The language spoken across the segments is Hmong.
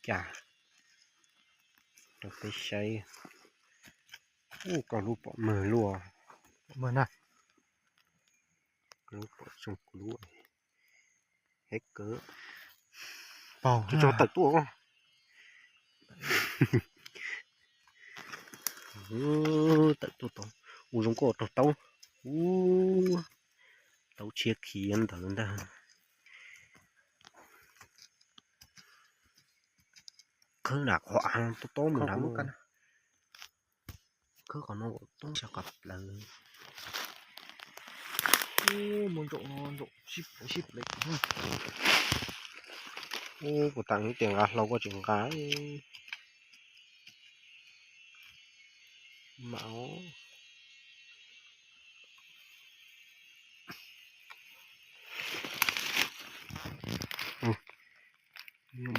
cas rau peb saib. Ub, koj lub pom mag luaj. Mag na. Koj lub pom zoo kuv lub. Heev kawg. Tso tawm tuaj. Tawm tuaj tau. Ua zoo nkauj raug taub. Ub, taub tshiab khiav ntawd ntag. Khawb nram qhov av tob tob mus nrad. Khawb qhov no toob sab qhov plawv. Mus ntsaum no ntsaum sib plawv sib plawv. Ub, kuv tam ib tias nqa hlau koj tsis nqa. Mam os.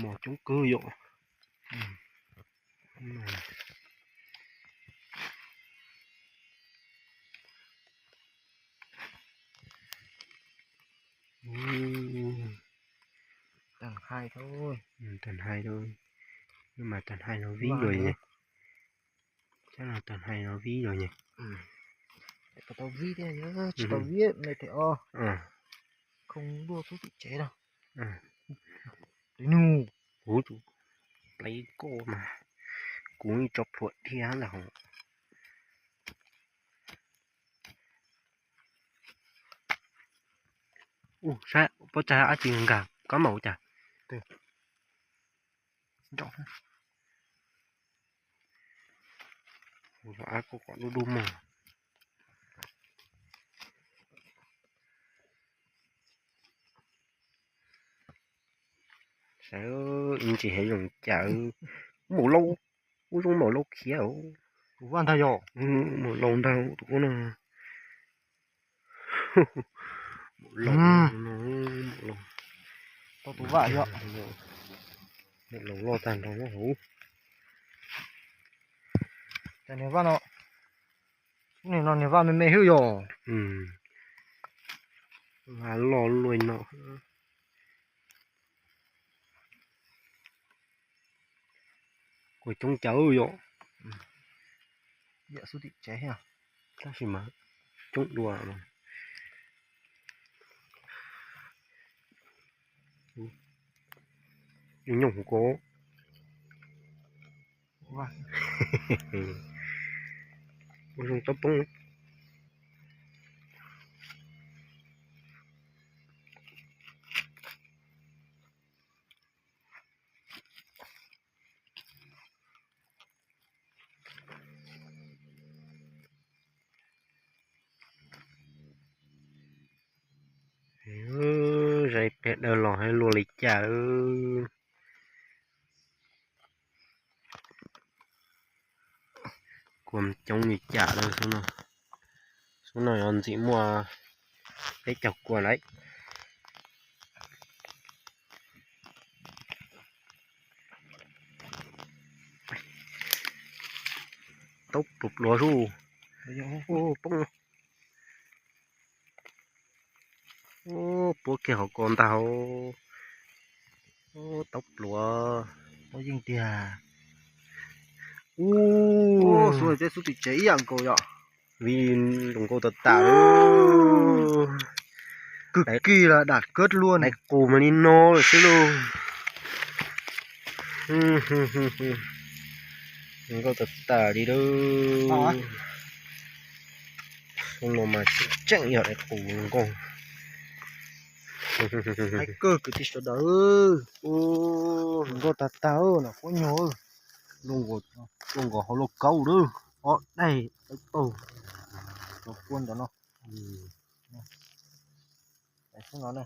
Mos coob kawg yom. Tag hais, tag hais, mas tag hais no vib los ne. Tag hais no vib los ne. Tsis tau vib thiab, tsis tau vib me tes os. Khoo duaj xub tim tsev no. Kuv pleev koj mas kuv tso plhuav dhia ntag hos. Ub, saib pob tsaig dab tsi nkag kab maum cas. Ab, koj kom dub dub mog. Saib, ib ntsis hev zoo cas. Maum laus, ub, zoo maum laus khiav. Tus vaj ntag yog. Maum laus ntag tus ub no. Tau tus vaj yog. Maum laus loj tag nrho hauv. Cas niag vaj no, niag no niag vaj me me xwb yog. Vaj loj luaj no. Kuj coob cas yom. Tab sis mas coob dua. Nyooj hauv ko. Ua zoo tsob poob. Zais pliag daws los hais luag li cas. Kuam coob li cas lawm xwb no. Xub no yuav ntxim muaj peb caug kua lawm. Taub pluav pluav xwb. Poob. Puab kiag hauv ko ntag hauv. Taub pluav. Yeej tiag. Ub, xub no xub tim tsev ib yam nkaus yom. Vij zoo nkauj tag tas. Kwv kis los dam kawb luaj, dais qus mas li no lawm xwb lauj. Zoo nkauj tag tas li lauj. Xub no mas tseem yog dais qus zoo nkauj. Hais kawg kwv tij sawv daws, zoo nkauj tag tag na, quab nyuag, zoo nkaus hauv lauj kaub lawm, ob daim taub taug, cov kua ntawm no. Xub no na,